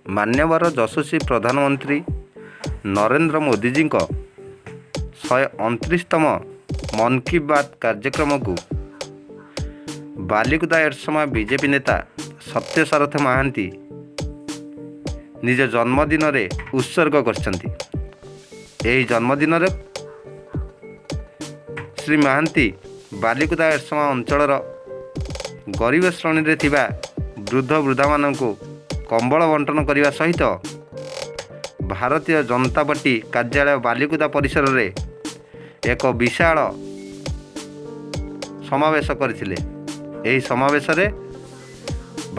ମାନ୍ୟବର ଯଶସ୍ୱୀ ପ୍ରଧାନମନ୍ତ୍ରୀ ନରେନ୍ଦ୍ର ମୋଦିଜୀଙ୍କ 129ତମ ମନ୍ କି ବାତ୍ କାର୍ଯ୍ୟକ୍ରମକୁ ବାଲିକୁଦା ଏରସମା ବିଜେପି ନେତା ସତ୍ୟସାରଥ ମହାନ୍ତି ନିଜ ଜନ୍ମଦିନରେ ଉତ୍ସର୍ଗ କରିଛନ୍ତି। ଏହି ଜନ୍ମଦିନରେ ଶ୍ରୀ ମହାନ୍ତି ବାଲିକୁଦା ଏରସମା ଅଞ୍ଚଳର ଗରିବ ଶ୍ରେଣୀରେ ଥିବା ବୃଦ୍ଧ ବୃଦ୍ଧାମାନଙ୍କୁ କମ୍ବଳ ବଣ୍ଟନ କରିବା ସହିତ ଭାରତୀୟ ଜନତା ପାର୍ଟି କାର୍ଯ୍ୟାଳୟ ବାଲିକୁଦା ପରିସରରେ ଏକ ବିଶାଳ ସମାବେଶ କରିଥିଲେ। ଏହି ସମାବେଶରେ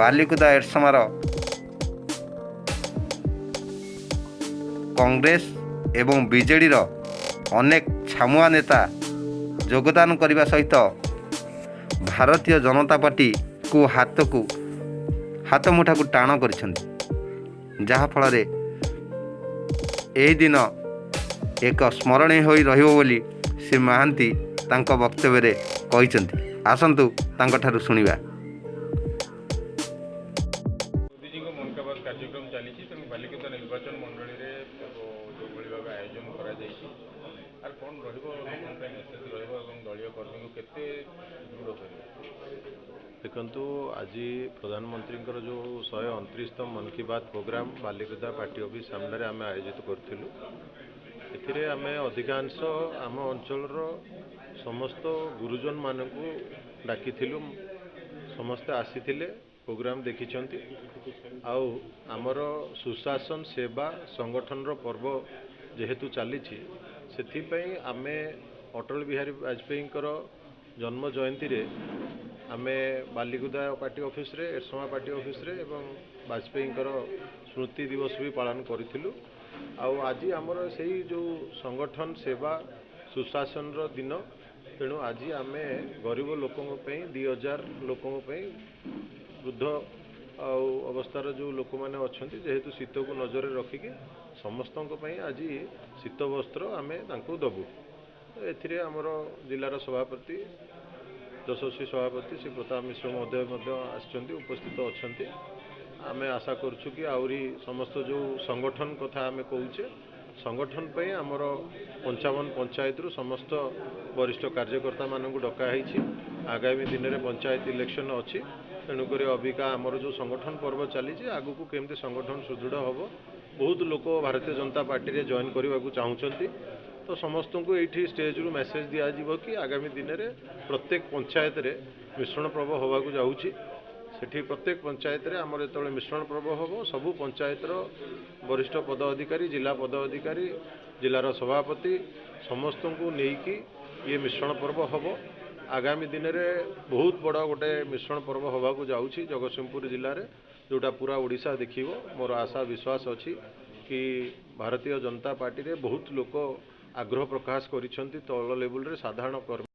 ବାଲିକୁଦା ଏରସମାର କଂଗ୍ରେସ ଏବଂ ବିଜେଡ଼ିର ଅନେକ ଛାମୁଆ ନେତା ଯୋଗଦାନ କରିବା ସହିତ ଭାରତୀୟ ଜନତା ପାର୍ଟିକୁ ହାତକୁ ହାତ ମୁଠାକୁ ଟାଣ କରିଛନ୍ତି, ଯାହାଫଳରେ ଏହି ଦିନ ଏକ ସ୍ମରଣୀୟ ହୋଇ ରହିବ ବୋଲି ଶ୍ରୀ ମହାନ୍ତି ତାଙ୍କ ବକ୍ତବ୍ୟରେ କହିଛନ୍ତି। ଆସନ୍ତୁ ତାଙ୍କଠାରୁ ଶୁଣିବା। ମୋଦିଜୀଙ୍କ ମନ୍ କି ବାତ୍ କାର୍ଯ୍ୟକ୍ରମ ଚାଲିଛି, ତେଣୁ ବାଲିକୁଦା ନିର୍ବାଚନ ମଣ୍ଡଳୀରେ ଯେଉଁଭଳି ଭାବେ ଆୟୋଜନ କରାଯାଇଛି, ଆର କ'ଣ ରହିବ, ଲୋକଙ୍କ ପାଇଁ ମେସେଜ ରହିବ ଏବଂ ଦଳୀୟ କର୍ମୀଙ୍କୁ କେତେ ଦୃଢ଼ କରିବ? ଦେଖନ୍ତୁ, ଆଜି ପ୍ରଧାନମନ୍ତ୍ରୀଙ୍କର ଯେଉଁ 129ତମ Mann Ki Baat programme Balikuda party office ସାମ୍ନାରେ ଆମେ ଆୟୋଜିତ କରିଥିଲୁ, ଏଥିରେ ଆମେ ଅଧିକାଂଶ ଆମ ଅଞ୍ଚଳର ସମସ୍ତ ଗୁରୁଜନମାନଙ୍କୁ ଡାକିଥିଲୁ। ସମସ୍ତେ ଆସିଥିଲେ, ପ୍ରୋଗ୍ରାମ ଦେଖିଛନ୍ତି। ଆଉ ଆମର ସୁଶାସନ, ସେବା, ସଂଗଠନର ପର୍ବ ଯେହେତୁ ଚାଲିଛି, ସେଥିପାଇଁ ଆମେ ଅଟଳ ବିହାରୀ ବାଜପେୟୀଙ୍କର ଜନ୍ମ ଜୟନ୍ତୀରେ ଆମେ ବାଲିକୁଦା ପାର୍ଟି ଅଫିସରେ, ଏରସମା ପାର୍ଟି ଅଫିସରେ ଏବଂ ବାଜପେୟୀଙ୍କର ସ୍ମୃତି ଦିବସ ବି ପାଳନ କରିଥିଲୁ। ଆଉ ଆଜି ଆମର ସେଇ ଯେଉଁ ସଂଗଠନ, ସେବା, ସୁଶାସନର ଦିନ, ତେଣୁ ଆଜି ଆମେ ଗରିବ ଲୋକଙ୍କ ପାଇଁ, 2000 ଲୋକଙ୍କ ପାଇଁ, ବୃଦ୍ଧ ଆଉ ଅବସ୍ଥାର ଯେଉଁ ଲୋକମାନେ ଅଛନ୍ତି, ଯେହେତୁ ଶୀତକୁ ନଜରରେ ରଖିକି ସମସ୍ତଙ୍କ ପାଇଁ ଆଜି ଶୀତ ବସ୍ତ୍ର ଆମେ ତାଙ୍କୁ ଦେବୁ। ଏଥିରେ ଆମର ଜିଲ୍ଲାର ସଭାପତି, ଯଶସ୍ୱୀ ସଭାପତି ଶ୍ରୀ ପ୍ରତାପ ମିଶ୍ର ମହୋଦୟ ମଧ୍ୟ ଆସିଛନ୍ତି, ଉପସ୍ଥିତ ଅଛନ୍ତି। ଆମେ ଆଶା କରୁଛୁ କି ଆହୁରି ସମସ୍ତ ଯେଉଁ ସଂଗଠନ କଥା ଆମେ କହୁଛେ, ସଂଗଠନ ପାଇଁ ଆମର 55 ପଞ୍ଚାୟତରୁ ସମସ୍ତ ବରିଷ୍ଠ କାର୍ଯ୍ୟକର୍ତ୍ତାମାନଙ୍କୁ ଡକା ହେଇଛି। ଆଗାମୀ ଦିନରେ ପଞ୍ଚାୟତ ଇଲେକ୍ସନ୍ ଅଛି, ତେଣୁକରି ଅବିକା ଆମର ଯେଉଁ ସଂଗଠନ ପର୍ବ ଚାଲିଛି, ଆଗକୁ କେମିତି ସଂଗଠନ ସୁଦୃଢ଼ ହେବ। ବହୁତ ଲୋକ ଭାରତୀୟ ଜନତା ପାର୍ଟିରେ ଜଏନ୍ କରିବାକୁ ଚାହୁଁଛନ୍ତି, ତ ସମସ୍ତଙ୍କୁ ଏଇଠି ଷ୍ଟେଜ୍ରୁ ମେସେଜ୍ ଦିଆଯିବ କି ଆଗାମୀ ଦିନରେ ପ୍ରତ୍ୟେକ ପଞ୍ଚାୟତରେ ମିଶ୍ରଣ ପର୍ବ ହେବାକୁ ଯାଉଛି। ସେଠି ପ୍ରତ୍ୟେକ ପଞ୍ଚାୟତରେ ଆମର ଯେତେବେଳେ ମିଶ୍ରଣ ପର୍ବ ହେବ, ସବୁ ପଞ୍ଚାୟତର ବରିଷ୍ଠ ପଦ ଅଧିକାରୀ, ଜିଲ୍ଲା ପଦ ଅଧିକାରୀ, ଜିଲ୍ଲାର ସଭାପତି ସମସ୍ତଙ୍କୁ ନେଇକି ଇଏ ମିଶ୍ରଣ ପର୍ବ ହେବ। ଆଗାମୀ ଦିନରେ ବହୁତ ବଡ଼ ଗୋଟେ ମିଶ୍ରଣ ପର୍ବ ହେବାକୁ ଯାଉଛି ଜଗତସିଂହପୁର ଜିଲ୍ଲାରେ, ଯେଉଁଟା ପୁରା ଓଡ଼ିଶା ଦେଖିବ। ମୋର ଆଶା ବିଶ୍ୱାସ ଅଛି କି ଭାରତୀୟ ଜନତା ପାର୍ଟିରେ ବହୁତ ଲୋକ ଆଗ୍ରହ ପ୍ରକାଶ କରିଛନ୍ତି, ତଳ ଲେବୁଲରେ ସାଧାରଣ କର୍ମୀ।